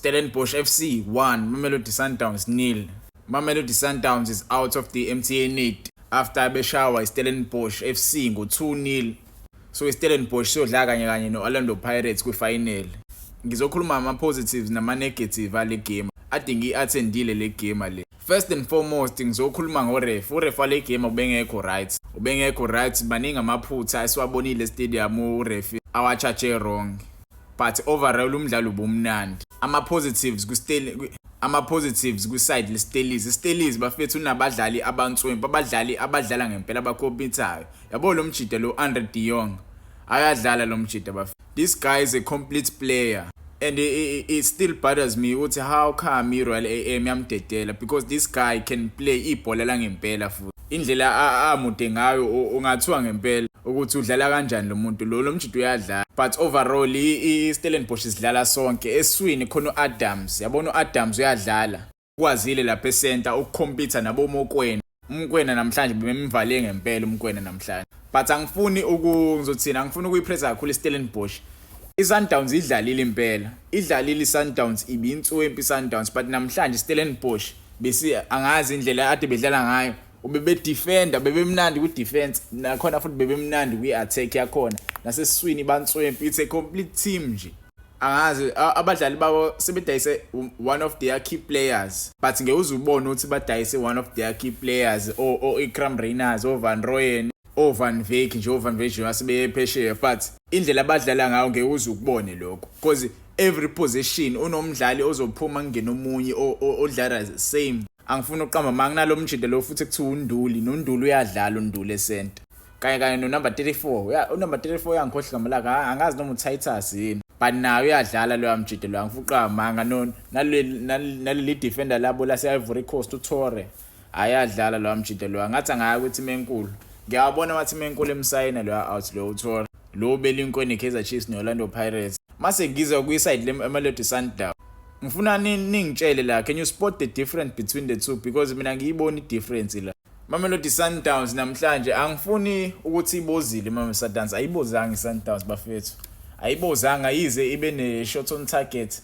Stellenbosch FC 1, Mamelodi Sundowns nil. Mamelodi Sundowns is out of the MTN 8 after beshawa iStellenbosch FC ngo-2-0. So iStellenbosch siyodlala kanye kanye no-Orlando Pirates kwi-final. Ngizokhuluma ama-positives nama-negative ale game ade ngiyi-attendile le game le. First and foremost, ngizokhuluma ngoref. Uref wale game ubengekho right. Ubengekho right, baningi amaphutha esiwabonile stadium uref awa-charge wrong. But overall umdlalo ubumnandi. Ama-positives kwi-side le-Stellies. I-Stellies, bafethu, unabadlali abantswempu, abadlali abadlala ngempela, abakompithayo. Yabo lo mjida lo Andre de Jong. Ayadlala lo mjida, bafethu. This guy is a complete player. And it still bothers me ukuthi how come i-Royal AM yamdedela, because this guy can play ibhola langempela futhi. Indlela amude ngayo, ungathiwa ngempela ukuthi udlala kanjani lo muntu lo. Lo mjida uyadlala. But overall i-Stellenbosch sidlala sonke eswini khona uAdams. Yabona uAdams uyadlala. Ukwazile lapha e-center ukucompete nabo Mokwena. UMokwena namhlanje bemvale ngempela uMokwena namhlanje. But angifuni ngizothina, angifuni ukuyipraise kakhulu iStellenbosch. ISundowns idlalile impela. Idlalile iSundowns, ibinswempi iSundowns, but namhlanje iStellenbosch besi angazi indlela ade bedlala ngayo. Ubebe defender, bebemnandi ku defense, nakhona futhi bebemnandi kwi attack yakhona. Nasesiswini banswempi, it's a complete team nje. Angazi, abadlali babo sebedayise one of their key players, but ngeke uze ubone ukuthi badayise one of their key players o Iqraam Rayners, o Van Rooyen, o Van Wyk nje, o Van Wyk nje asebeye phesheya, but indlela abadlala ngayo ngeke uze ukubone lokho, because every position unomdlali ozophuma kungena omunye odlala same. Angifuni ukuqamba manga, nalo mjida lo futhi kuthiwa uNduli, noNduli uyadlala, uNduli e-center kanye kanye no number 34 ya, u number 34 uyangikhohlwa igama lakhe, angazi noma uTitus yini, but naye uyadlala loya mjida lo, angifuqa manga no naleli defender labo lase Ivory Coast, uTore, ayadlala loya mjida lo. Ngathi angaya kwi-team enkulu, ngiyawabona ama-team enkulu emsayina loya out lo uTore lo belinkwe ne-Kaizer Chiefs ne-Orlando Pirates. Mase ngiza kwi-side le-Mamelodi Sundowns, ngifuna ningitshele la, can you spot the difference between the two? Because mina ngiyibona i-difference la. Mamelodi Sundowns namhlanje, angifuni ukuthi ibozile iMamelodi Sundowns, ayibozanga iSundowns, bafethu, ayibozanga, yize ibe ne-shot on target.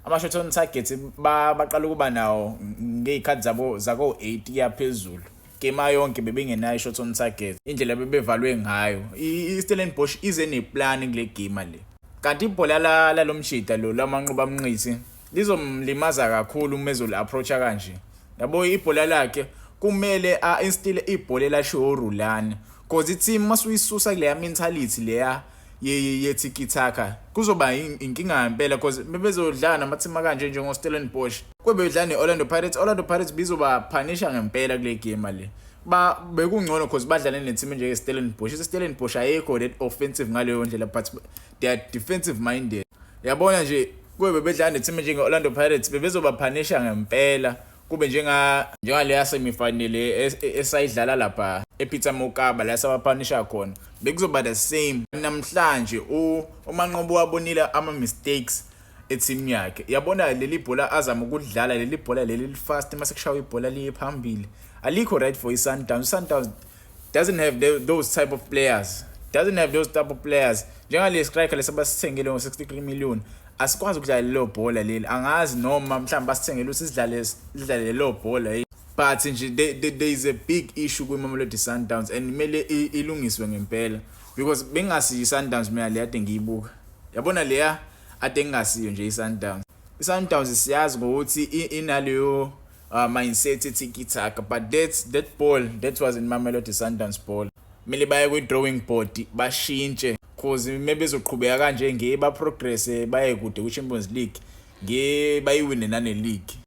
Ama-shot on target baqala ukuba nawo ngey'khathi zabo zako-8 kuya phezulu. Game yonke bebengenayo i-shot on target, indlela bebevalwe ngayo. I-Stellenbosch ize neplan kule game le, kanti ibhola lalo mshida lo laManqoba Mnqithi lizomlimaza kakhulu uma ezoli-approacha kanje. Yabo, ibhola lakhe kumele a-instill ibhola elashiwo uRulani, cause i-team masuyisusa kuleya mentality leya ye-tiki-taka kuzoba inkinga ngempela, cause bebezodlala nama-team akanje njengo-Stellenbosch, kube bedlala ne-Orlando Pirates, Orlando Pirates bizoba-punisha ngempela kule game le. Ba bekungcono cause badlale ne-team njenge-Stellenbosch. I-Stellenbosch ayikho that offensive ngaleyo ndlela, but they are defensive minded. Yabona nje, kube bebedlala ne-team njenge-Orlando Pirates, bebezoba-punisha ngempela, kube njengaleya semifinal esayidlala lapha ePeter Mokaba la saba-punisha khona, bekuzoba the same. Namhlanje uManqoba wabonile ama mistakes e-team yakhe. Yabona leli bhola azama ukudlala, leli bhola leli li-fast, mase kushawa ibhola liye phambili, alikho right for i-Sundowns. I-Sundowns doesn't have those type of players, doesn't have those type of players njengale striker lesabasithengile ngo-63 million, asikwazi ukudlala lelo bhola leli. Angazi noma mhlawumbe basithengele ukuthi sidlale lelo bhola, but nje there is a big issue kwi-Mamelodi Sundowns and kumele ilungiswe ngempela, because bengingasiyo i-Sundowns mina le ade ngiyibuka. Yabona leya ade ngingasiyo nje i-Sundowns. I-Sundowns siyazi ngokuthi inaleyo mindset tiki-taka, but that ball, that was in Mamelodi Sundowns ball. Kumele baye kwi-drawing board bashintshe, cause mebezoqhubeka kanje ngeke ba progress baye kude kwi-Champions League, ngeke bayiwine nane league.